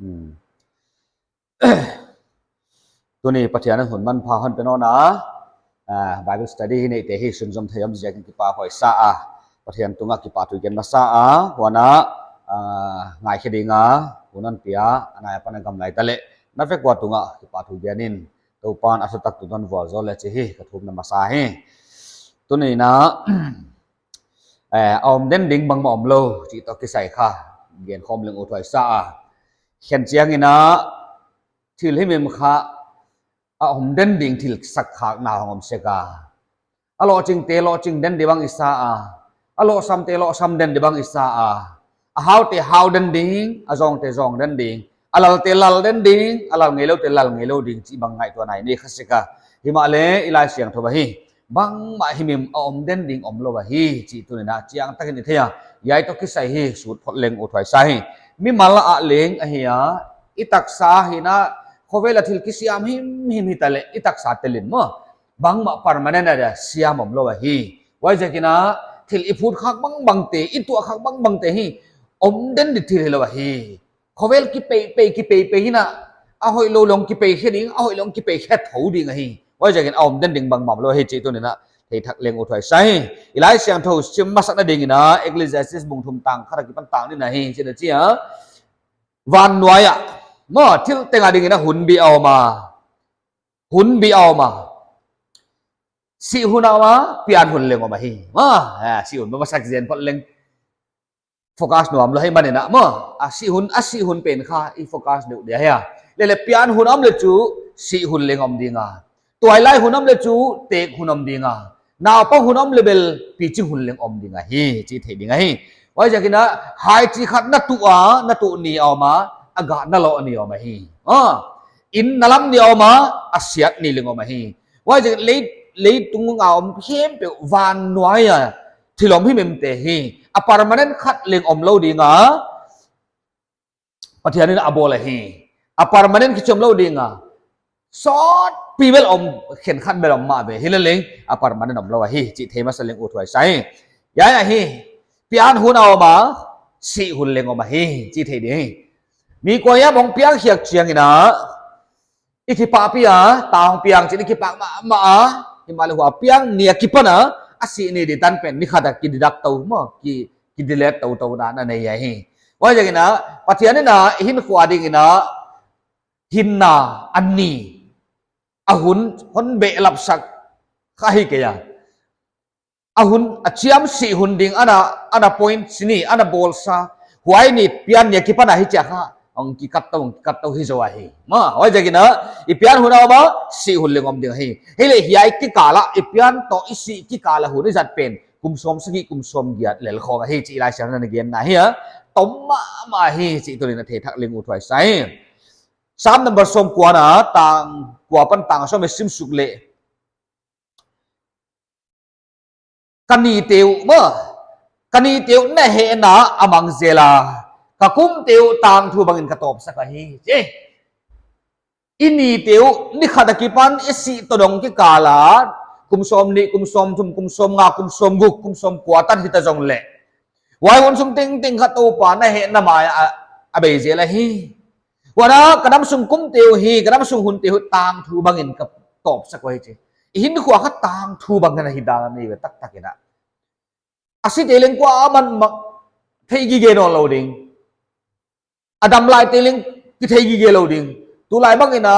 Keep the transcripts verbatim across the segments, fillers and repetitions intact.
Hmm. Tuni Pathian in hun manpha hon pe nawn a, ah, Bible study hi neite hi sunzom thei om ziakin kipak huai sa a. Pathian tungah kipahthu gen masa a, huan a, ah, ngaikhe ding a, hun hon pia, a nai a pan a gamlai ta leh, na vek ua tungah kipahthu gen in, Toupa'n a thutak tungtawn vualzawl leh chih hi ka thumna masa hi. Tuni in a, eh, a om den ding bangmah omlou chih toh kisai kha gen khawm leng uthuai sa a. Khen chiangin a, thil himhim kha a om den ding thil sak khakna hong om sek a. A lohchingte lohching den di bang i sa a, a lohsamte lohsam den di bang i sa a, a haute hau den ding, a zawngte zawng den ding, a lalte lal den ding, a lal ngeiloute lal ngeilou ding chih bang ngaihtuahna i nei kha sek a. Himahleh i Laisiangthou ah hi bangmah himhim a om den ding omlou ahi chih tuni in a chiangtakin i thei a. Hiai toh kisai hi sut phot leng uthuai sa hi. Mimal ah leng ahi a, i taksa hi in a, khovel a thil kisiam himhim hita leh i taksa tel in maw, bangmah permanent a dia siam omlou ahi. Huaiziakin a, thil i phut khak bangbangte, i tuah khak bangbangte hi om den di thil hilou ahi. Khovel kipeipei, kipeipei hi in a, a hoihlou leng kipei khe ding, a hoih leng kipei khe thou ding ahi. Huaiziakin a om den ding bangmah omlou ahi chih tuni in a thei thak leng uthuai sa hi. I Laisiangthou sim masakna dingin a, Ecclesiastes bung thum tang khat akipan tang nihna hi, chih in a chi a. Van nuai ah maw, thil teng a dingin a hun bih a om a. Hun bih a om a. Sih hun a om a, pian hun leng om ahi. Maw, ah, sih hun masak zen phot leng focus nuam lou hi manin a maw, a sih hun, a sih hun pen kha i focus deuh dia hi a. Leh leh pian hun om leh chu sih hun leng om ding a. Tuailai hun om leh chu tek hun om ding a. Naupang hun om leh bel piching hun leng om ding ahi, chih thei ding ahi. Huaiziakin a, hai chi khat na tuh a, na tuh ni a om a, a gah na loh ni a om ahi. Ah, inn na lam ni a om a, a siat ni leng om ahi. Huaiziakin lei, leitung a om khempeuh van nuai a thil om himhimte hi a permanent khat leng omlou ding a, Pathian in a bawl ahi. A permanent kichi omlou ding a, sawtpi bel om, khenkhat bel om mah ve. Hileleng a permanent omlou ahi chih thei masa leng uthuai sa hi. Hiai ahi, pian hun a om a, sih hun leng om ahi chih thei ding hi. Mi kuahiam hong piang khiak chiangin a, i kipahpih a, ta hong piang chi'n i kipak mahmah a, himahleh huai piang ni akipan a, a sih ni deih tan pen ni khat a kideduct tou maw, ki, kidelete tou tou na, na nei ahi. Huaiziakin a, Pathian in a, i hinkhua dingin a, hinna, a ni, a hun, hon behlap sak kha hi kei a. A hun, a chiam sih hun ding, ana, ana point sini, ana bawlsa. Huai ni pian ni akipan a hichia kha hong kikat tou, hong kikat tou hi zaw ahi. Maw, huaiziakin a, i pian hun a om a, sih hun leng om ding ahi. Hileh hiai kikal a, i pian toh i sih kikal a hun i zat pen kum sawm sagih, kum sawm giat lel khawng ahi chih i Laisiangthou in a genna hi a. Tom mahmah hi chih tuni in a thei thak leng uthuai sa hi. Psalm number sawmkuana, tang kua apan tang sawm i sim suk leh, ka nite uh maw, ka nite uh na hehna a mang zel a, ka kumte uh tangthu bangin ka tawpsak ahi, chi. I nite uh ni khat akipan i sih todong kikal a, kum sawmnih, kum sawmthum, kum sawmnga, kum sawmguk, kum sawmkua tan hita zong leh, huai hun sung tengteng kha Toupa na hehna mai a, a bei zel ahi. Huan a, ka damsung kumte uh hi, ka damsung hunte uh tangthu bangin ka tawpsak uh hi, chi. I hinkhua kha tangthu bangin a hi dan a nei ve taktak in a. A site leng kuaman mah theigige nawnlou ding. A damlaite leng kitheigige lou ding. Tulai bangin a,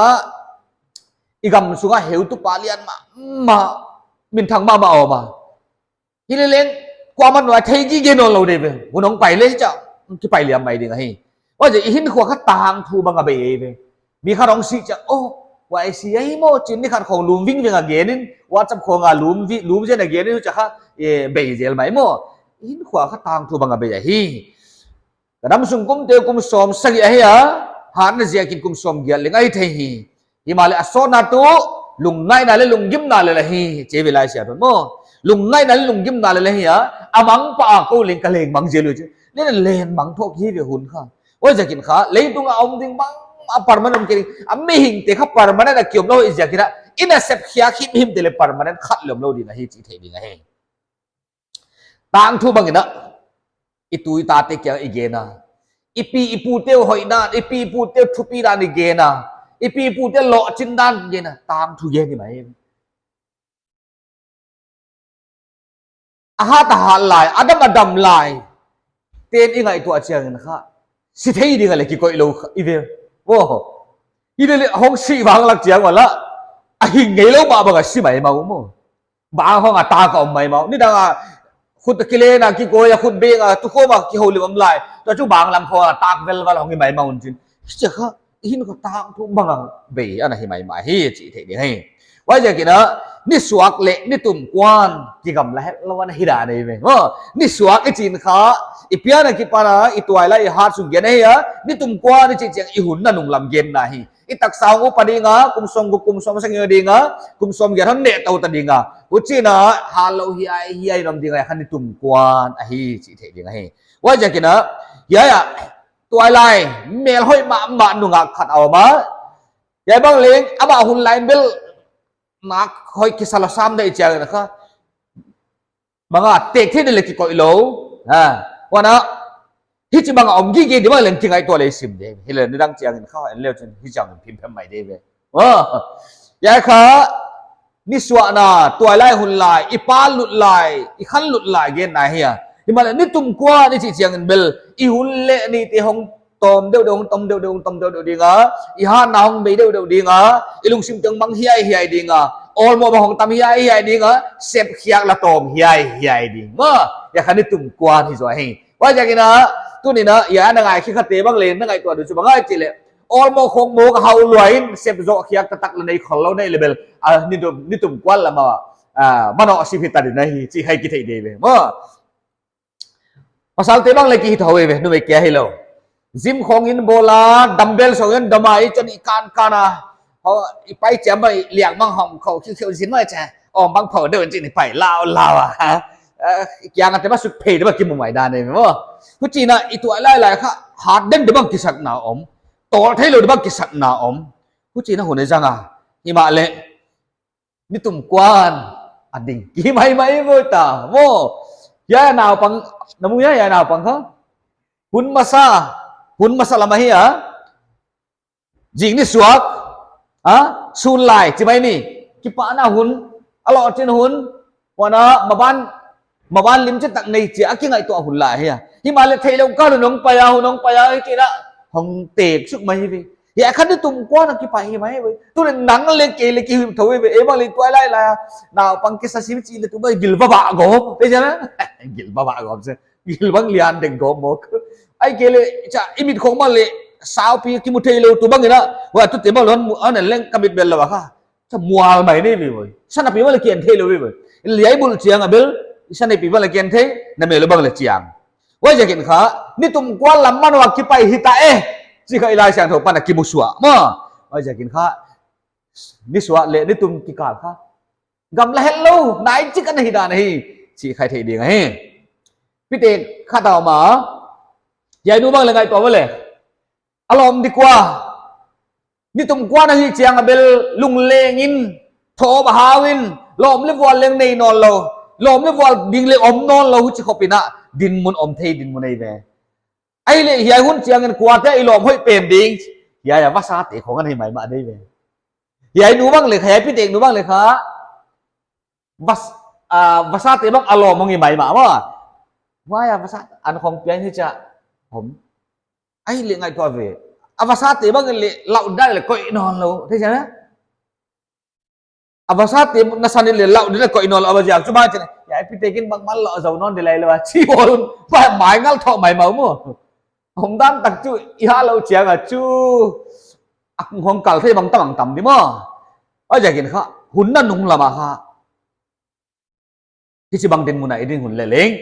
i gam sunga heutupa lian mahmah, minthang mahmah a om a. Hileleng kuaman nuai theigige nawnlou ding ve. Hun hong pai leh chia, kipai liam mai ding ahi. Huaiziakin i hinkhua kha tangthu bang a bei ve. Mi khat hong si chia, oh, huai si ahi maw, chi'n ni khat khong lum vingveng a gen in, WhatsApp khong a lum vi, lum zen a gen in, chia kha, eh, bei zel mai maw. I hinkhua kha tangthu bang a bei ahi. Ka damsung kumte uh kum sawm sagih ahi a, hatna ziakin kum sawmgiat leng ahi thei hi. Himahleh a sawtna tuh, lungngaihna leh lunggimna lel ahi, chi ve Laisiangthou in maw. Lungngaihna leh lunggimna lel ahi a, a mangpa a kou leng ka leng mang zel uh, chi. Leh leng mang thou hi ve hun kha. Huaiziakin kha, leitung a om ding bangmah permanent om kei ding, a mihingte kha permanent a ki omlou hi ziakin a, i nasep khiak himhimte leh permanent khat leng omlou ding ahi chih thei ding ahi. Tangthu bangin a, i tu i tate kiang i gen a, I pi i pute uh hoihdan, i pi i pute uh thupidan i gen a, i pi i pute lohchindan gen a, tangthu gen i mai. A hat a hat lai, a dam a dam lai. Ten i ngaihtuah chiangin kha, si thei ding a leh kikoih lou kha, i ve. Wow. I leh leh hong si vang lak chiang ua lah, a hing ngeilou mah bang a si maimah uh maw. Bang hong a tak a om maimah uh. Nidang a khut a kilen a, kikoih a, khut beng a, tukhawm a kihoulim om lai. Tua chu bang lam khong a tak velval hong hi maimah un chin. Hichia kha, i hin kha tangthu bang a bei ana hi maimah hi chih theih ding hi. Huaiziakin a, nisuak leh nitum kuan kigamla hetlou ana hi dan ahi ve. Maw, nisuak i chin kha, i pian a kipan a, i tuailai i hat sung gen ahi a, nitum kuan i chih chiang i hun nanung lam genna hi. I taksa hong upa ding a, kum sawm guk kum sawm sagih ding a, kum sawm giat hon neh tou ta ding a. Huchiin a, hat lou hiaihiai in om ding a, kha nitum kuan ahi chih theih ding ahi. Huaiziakin a, hiai a, tuailai, mel hoih mahmah nungak khat a om a. Hiai bang leng, amah hun lai in bel, nak hoih kisa lou sam deuh chiangin kha. Bang a, tek thei deuh leh kikoih lou. Ha, huan a, hichibang a om gige di bang leng kingaihtuah leh sim di. Hileh nidang chiangin kha, en leu chun hichiang phim phim mai di ve. Maw. Hiai kha, nisuahna, tuailai hun lai, i pa lut lai, i khan lut lai genna hi a. Himahleh nitum kuan i chih chiangin bel, i hun leh nite hong tawm deuhdeuh, hong tawm deuhdeuh, hong tawm deuhdeuh ding a, i hatna hong bei deuhdeuh ding a, i lungsim teng mang hiaihiai ding a, awlmoh bang hong tam hiaihiai ding a, sep khiak la tawm hiaihiai ding. Maw, hiai kha nitum kuan hi zaw hi. Huaiziakin a, tuni'n a, hiai a na ngaikhe khate bang leng, na ngaihtuah deuh chu bang ahia chih leh, awlmoh khong mawk a hau lua in, sep zoh khiak taktak la nei khollou nei leh bel, a, nitum, nitum kuan lam a, a, manoh sip hita ding ahi, chih kha i kitheih di ve. Maw. Pasalte bang leng kihi thou ve, numei kia hilou. Gym khong in bawl a, dumbbell sawng in dam a, i chon i kan kan a. Ho, i pai chiam bang, i liang bang hong khou, khiu khiu zin mai cha. Om bang phou deuh in chin i pai lau lau a. Ha? Eh, kiang a te bang suk phei deuh bang kimu mai dan e maw. Huchiin a, i tuailai lai kha, hat den deuh bang kisakna om. Tawl theilou deuh bang kisakna om. Huchiin a hun i zang a. Himahleh. Nitum kuan a ding ki maimai ve ta. Maw. Hiai naupang, na mu hiai, hiai naupang kha. Hun masa, hun masa lam ahi a. Zing nisuak, ha? Sun lai, chi mai ni. Kipahna hun, a lohchin hun. Huan a, maban, maban lim chih tak nei chia, a kingaihtuah hun lai ahi a. Himahleh theilou kal hun hong pai a, hun hong pai a, hichiin a. Hong tek suk mai hi ve. Hiai kha nitum kuan a kipai hi mai ve. Tuleh nang leh kei leh kihim thou ve. Ei bang leng tuailai lai a. Naupang kisa sim chih leh tu bang gil va va gawp. Te jana? Gil va va gawp se. Gil bang lian deng gawp mawk. Ahihkeileh, cha, i mit khong bang leh, saupi kimu theilou tu bangin a. Huai tute bang leng, an leng ka mit bel lou a kha. Cha mual mai nei ve voi. Sanapi bang leng ki en theilou ve voi. Hiai bul chiang a bel, sanapi bang leng ki en thei, na mel bang leng chiang. Huaiziakin kha, nitum kuan lam manoh a kipai hita e. Chih kha i Laisiangthou pan a kimusuah. Maw. Huaiziakin kha, nisuak leh nitum kikal kha. Gamla hetlou, nai chik ana hi dan ahi. Chih kha i theih ding ahi. Pitek khat a om a. Hiai nu bang leng ngaihtuah ve leh. A lawm dik ua. Nitum kuan ahi chiang a bel lungleng in, thawm a hau in, lawm leh vual leng nei nawnlou. Lawm leh vual ding leng om nawnlou huchi khop in a, dinmun om thei dinmun ahi ve. Ahihleh hiai hun chiangin kuate i lawm hoih pen ding. Hiai a vasate khong ana hi maimah di ve. Hiai nu bang leng kha, hiai pitek nu bang leng kha. Vas, a, vasate bang a lawm hong hi maimah maw. Huai a vasa, an khong pian hi chia. Om. Ahihleh ngaihtuah ve. A vasate bang leng lau dan leng koih nawnlou. Thei chia na? A vasate na san in leng lau dan leng koih nawnlou. A va ziak chu bang chia na. Hiai pitekin bangmah lau zou nawn di lai lou a. Chi hol. Ba mai ngal thou maimah maw. Hong dan tak chu i ha lou chiang a chu. A hong kal thei bang tam bang tam di maw. Huaiziakin kha. Hun nanung lam a kha. Hichibang dinmun a i ding hun leh leng,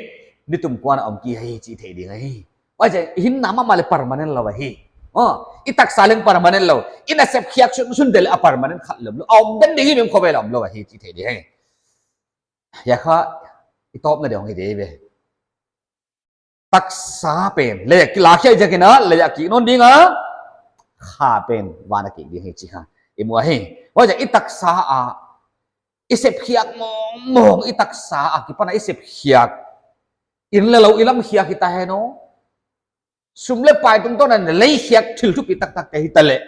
nitum kuan a om ki hi chih theih ding ahi. Huaiziak, hinna mahmah leng permanent lou ahi. Oh, i taksa leng permanent lou. I nasep khiak sunsun deuh leh a permanent khat lou. A om den ding hi mem khovel a om lou ahi chih theih ding ahi. Hiai kha, i tawpna deuh hong hi di ve. Taksa pen, leh a kila khia ziakin a, leh a kik nawn ding a, kha pen, van a kik ding hi chih kha. I mu ahi. Huaiziak i taksa a, i sep khiak mawngmawng, i taksa a, kipan a i sep khiak. In leh lou, i lam khiak hita hen aw. Sum leh pai tungtawn a na lei khiak thil thupi taktak ka hita leh,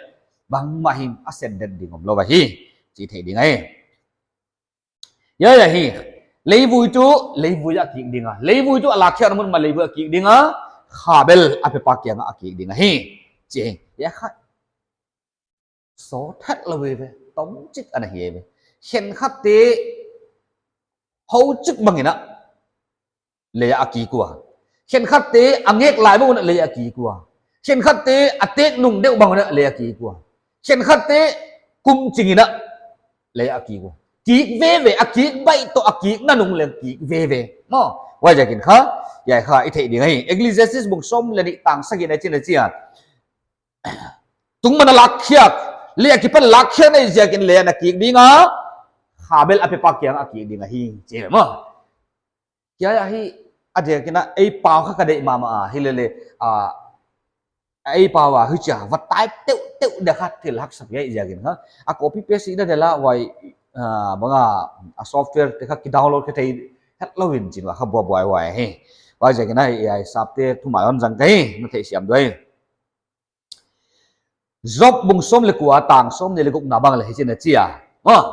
bangmah hi'n a sen den ding omlou ahi, chih theih ding ahi. Hiai ahi, leivui tuh leivui a kik ding a, leivui tuh a lakkhiakna mun mah leivui a kik ding a, kha bel a pepa kiang a kik ding ahi, chih ahi. Hiai kha sawt het lou ve ve, tomchik ana hi ve. Khenkhatte hou chik bang in a lei a kik ua. Khenkhatte a ngek lai bang un a lei a kik ua. Khenkhatte a tek nung deuh bang un a lei a kik ua. Khenkhatte kum ching in a lei a kik ua. Kik ve ve, a kik baih toh a kik nanung leng kik ve ve. Maw, huaiziakin kha, hiai kha i theih ding ahi. Ecclesiastes bung sawm leh nih tang sagihna ah hichi'n a chi a. Tungman a lakkhiak, lei a kipan lakkhiak na hih ziakin lei a na kik ding a, kha bel a pepa kiang a kik ding ahi, chi maw. Hiai ahi, a diakin a ei pau kha ka deih mahmah a, hilele, a, ei pau a, huchia, va type teuhteuh dia kha thil haksa pi ahi ziakin kha. A copy paste i na dia leh huai, a, bang a, a software te kha ki download kha thei hetlou in chin va kha buaibuai huai hi. Huaiziakin a, hiai sapte thumai hon zang ka hi, na theihsiam duai. Job bung sawm leh kua tang sawmnih leh gukna bang leh hichi'n a chi a. Maw.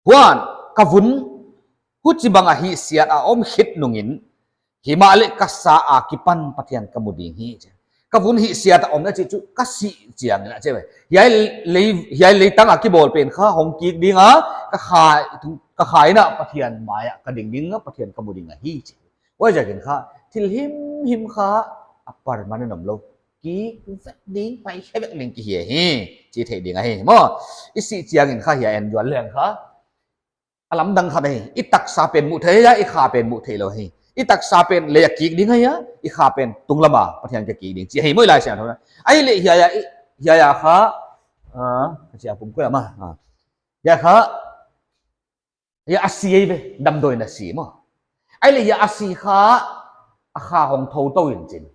Huan, ka vun, huchibang a hihsiat a om khit nungin, himahleh ka sa a kipan Pathian ka mu ding hi, chi. Ka vun hihsiat a om na chih chu ka sih chiang in a chi ve. Hiai lei, hiai leitang a kibawl pen kha hong kik ding a, ka kha, ka kha in a Pathian mai a ka ding ding a, Pathian ka mu ding ahi, chi. Huaiziakin kha, thil himhim kha a permanent omlou. Kik vek ding, pai khe vek ding ki hi hi, chih theih ding ahi. Maw, i sih chiangin kha hiai en zual leng kha a lamdang khat ahi. I taksa pen muh theih a, i kha pen muh theilou hi. I taksa pen lei a kik ding ahi a, i kha pen tunglam a Pathian kiang kik ding, chih ahi maw i Laisiangthou in a. Ahihleh hiai a, hiai a kha, a, ka chi a pum koi a maw. A. Hiai kha, hiai a si ahi ve, damdawi in a si maw. Ahihleh hiai a si kha, a kha hong thou tou in chin.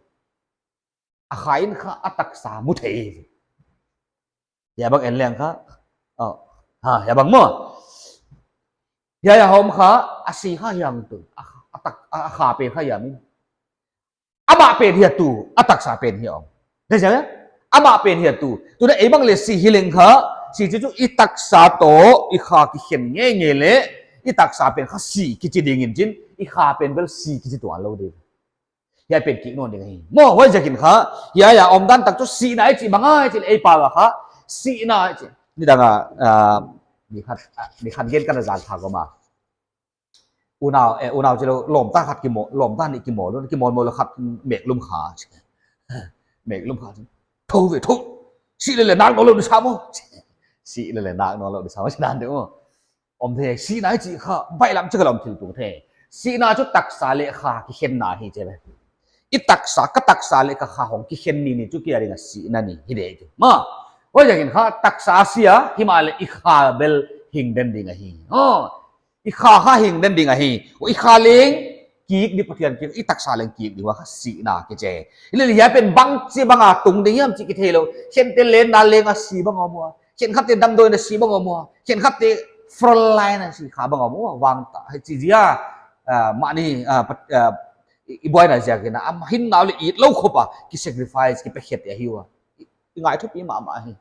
A kha in kha a taksa mu thei. Hiai bang en leng kha. Oh. Ha, hiai bang maw. Hiai a hom kha, a si kha hiam tu. A, a tak, a, a kha pen kha hiam in. Amah pen hiai tu, a taksa pen hiai om. Dei sia, amah pen hiai tu. Tuna ei bang leh si hi leng kha, si chu chu i taksa toh, i kha kikhen ngeingei leh, i taksa pen kha si kichi ding in chin, i kha pen bel si kichi tuan lou ding. Hiai pen kik nawn ding ahi. Maw, huaiziakin kha, hiai a omdan tak chu sihna i chih bang a, i chih leh ei pau a kha, sihna i chih. Nidang a, ah, mi khat, ah, mi khat gen ka na zak kha gua maw. Unau, eh, unau chilou, lawmta khat kimawl, lawmta nih kimawl, kimawl mawl khat meklum kha. Meklum kha. Thou ve, thou. Si lele nak nawnlou di sa maw. Si lele nak nawnlou di sa maw, si nan deuh maw. Om thei, sihna i chih kha, baihlam chih kha lawm thil tung thei. Sihna chu taksa leh kha kikhenna hi chi ve. I taksa, ka taksa leh ka kha hong kikhen ni ni chu kia ding a sihna ni hi ding chu. Maw, huaiziakin kha taksa si a, himahleh i kha bel hing den ding ahi. Oh, i kha kha hing den ding ahi. Oh, i kha leng kik di Pathian kiang, i taksa leng kik di ua kha sihna kichi. Hilele hiai pen bangchi bang a tung ding hiam chih kitheilou. Khenkhatte lenna leng a si bang om ua. Khenkhatte damdawi in a si bang om ua. Khenkhatte front line a si kha bang om ua. Vang ta, hichi zia, ah, mahni, ah, pat, ah, i, i buaina ziakin a, a hinna leh it lou khop a, ki sacrifice, ki pe khet ahi ua. I, i ngai thupi mahmah hi.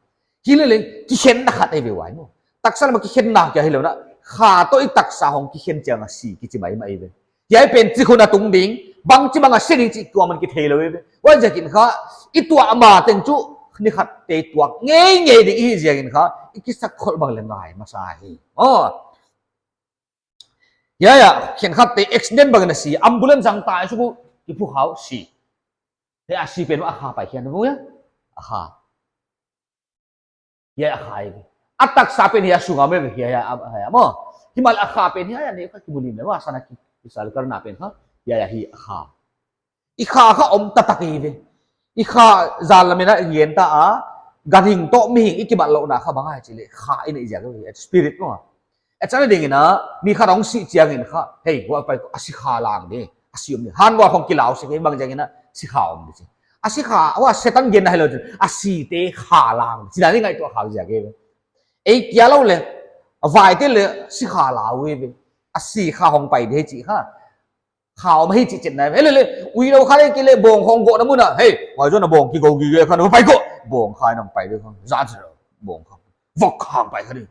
Hilele, kikhenna khat ahi ve huai maw. Taksa lam a kikhenna kia hilou in a, kha toh i taksa hong kikhen chiang a si, kichi maimah ahi ve. Hiai pen chik hun a tung ding, bangchi bang a si ding chih kuaman kitheilou ve. Huaiziakin kha, i tuah ma teng chu, ni khat te tuak ngeingei ding i hi ziakin kha, i kisakkholh bang leh ngai masa hi. Oh. Hiai a, khenkhatte accident bang in a si, ambulance zang ta i suk uh, kiphukhak si. Hiai a si pen a kha pai khian mu ya, a kha. Hiai a kha hi. A taksa pen hiai a sung a om ve, hiai a, hiai a maw. Himahleh a kha pen hiai a, nei kha kimu lim leh maw, a san a ki, kisal karna pen kha. Hiai a hi a kha. I kha kha om taktak hi ve. I kha zan lam in a gen ta a, ganhing toh mihing i kibatlouhna kha bang ahia chih leh kha i neih ziak ahi, spirit maw. A chana ding in a, mi khat hong si chiangin kha, hei, huai pai a si kha lang di, a si om di. Hanvuak khong kilau sek hi bang ziakin a si kha om di chi. A si kha, huai Setan genna hilou chin, a site kha lang di. Chihna i ngaihtuah khak ziak ahi ve. Ei kia lou leh, a vaite leh si kha lau ahi ve. A si kha hong pai di chih kha. Kha om hi chih chet nai. He le le, uilou kha le kile bawng khong go na mun a. Hei, huai zoh na bawng kigo gige kha na pai ko. Bawng kha na pai de kha. Zan sa bawng kha. Vok kha pai kha di.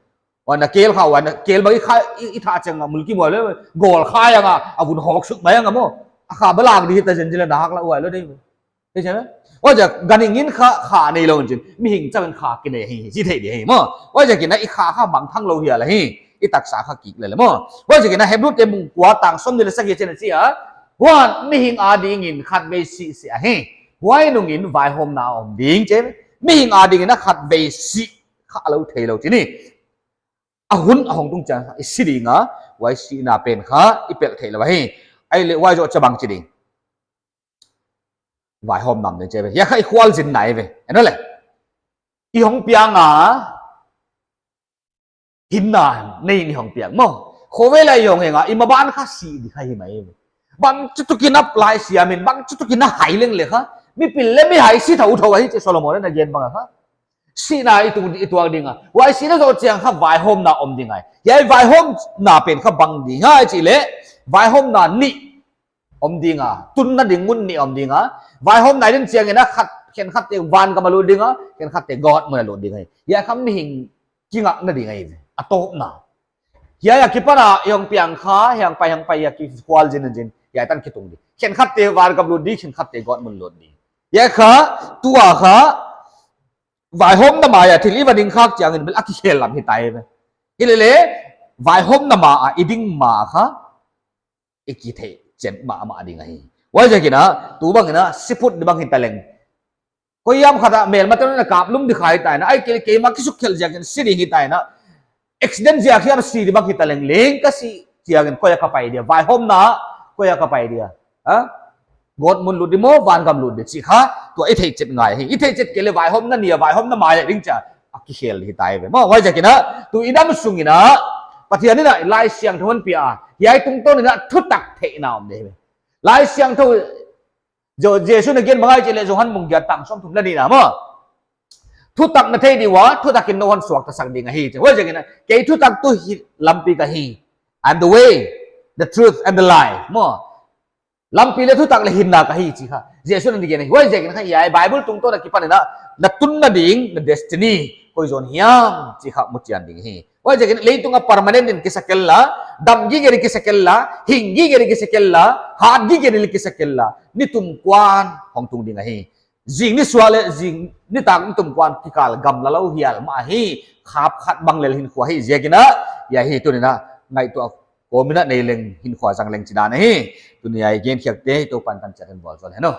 Huan na kel kha, huan na kel bang i kha, i, i tha chang a mul ki mual le. Gol kha yang a, a vun hawk suk mai yang a maw. A kha ba lak di ta zen zila na hak la huai lou de. Huaiziak ganhing in kha, kha neilou in chin. Mihing chauh in kha kinei hi, chi thei di hi maw. Huaiziakin i kha kha mangthang lou hial hi. I taksa kha kik lel maw. Huaiziakin Hebru te bung kua tang sawmnih leh sagih chiang in a chi a. Huan mihing adingin khatvei si sih ahi. Huai nungin vaihawmna om ding chi. Mihing adingin a khatvei si kha lou theilou chi ni. A hun a hong tung chiang kha i si ding a. Huai sihna pen kha i pelh theilou hi. Ahihleh huai zoh chiang bang chi ding. Vaihawmna om ding chi ve. Hiai kha i khualzin nai ve. En le. I hong piang a, hinna nei in i hong piang maw. Khovel a i hong heng a, i maban kha si di kha hi mai ve. Bangchituk in a lai siam in, bangchituk in a hai leng le kha. Mipil leh mihai si thouthou ahi chi Solomon in a gen bang a kha. Sihna i tung, i tuak ding a. Huai sihna zoh chiang kha vaihawmna om ding ahi. Hiai vaihawmna pen kha bang ding ahi chih leh. Vaihawmna nih om ding a, tunna ding mun nih om ding a. Vaihawmna i din chiangin a khat, khenkhatte vangam a lut ding a, khenkhatte gawtmun a lut ding ahi. Hiai kha mihing kingakna ding ahi ve. A tawpna. Hiai akipan a i hong piang kha, hiai hong pai, hong pai a kikhualzin in chin. Hiai tan kitung di. Khenkhatte vangam lut di, khenkhatte gawtmun lut di. Hiai kha, tua kha, vaihawmna mai a thil i va ding khak chiangin bel a kikhel lam hi tai ve. Hi le le, vaihawmna ma a i ding ma kha, i kitheih chet mahmah ding ahi. Huaiziakin a, tu bangin a, siphut di bang hi ta leng. Koi hiam khat a, melma te na kap lum di kha hi ta in a, ahihkeileh keimah kisuk khelh ziakin si ding hi ta in a, accident ziak hiam si di bang hi ta leng leng ka si, chiangin koi a ka pai dia, vaihawmna, koi a ka pai dia. Ha? Gawtmun lut di maw, vangam lut di chih kha, tua i theih chet ngai hi. I theih chet kei leh vaihawmna ni a, vaihawmna mai a ding chia, a kikhel hi tai ve. Maw, huaiziakin a, tu i dam sungin a, Pathian in a, Laisiangthou hon pia a, hiai tungtawn in a, thutak theihna om di ve. Laisiangthou, Jo-, Jesu'n a gen bang ahia chih leh Johan bung giat tang sawmthum leh nihna maw. Thutak na thei di ua, thutakin nou hon suaktasak ding ahi. Huaiziakin a, kei thutak tuh hi lampi ka hi. I'm the way, the truth and the life. Maw. Lampi leh thutak leh hinna ka hi chih kha. Jesu'n a gen ahi. Huaiziakin kha hiai Bible tungtawn akipan in a, na tunna ding, na destiny. Koi zon hiam chih kha muchian ding hi. Huaiziakin leitung a permanent in kisa kei la, dam gige di kisa kei la, hing gige di kisa kei la, hat gige di kisa kei la, nitum kuan hong tung ding ahi. Zing ni suah leh zing nitak nitum kuan kikal gamla lou hial mah hi, khap khat bang lel hinkhua hi ziakin a, hiai hi tuni'n a ngaihtuah kawm in a nei leng hinkhua zang leng chidan ahi, tuni a i gen khiakte Toupa'n tan chiat in vualzawl hen aw.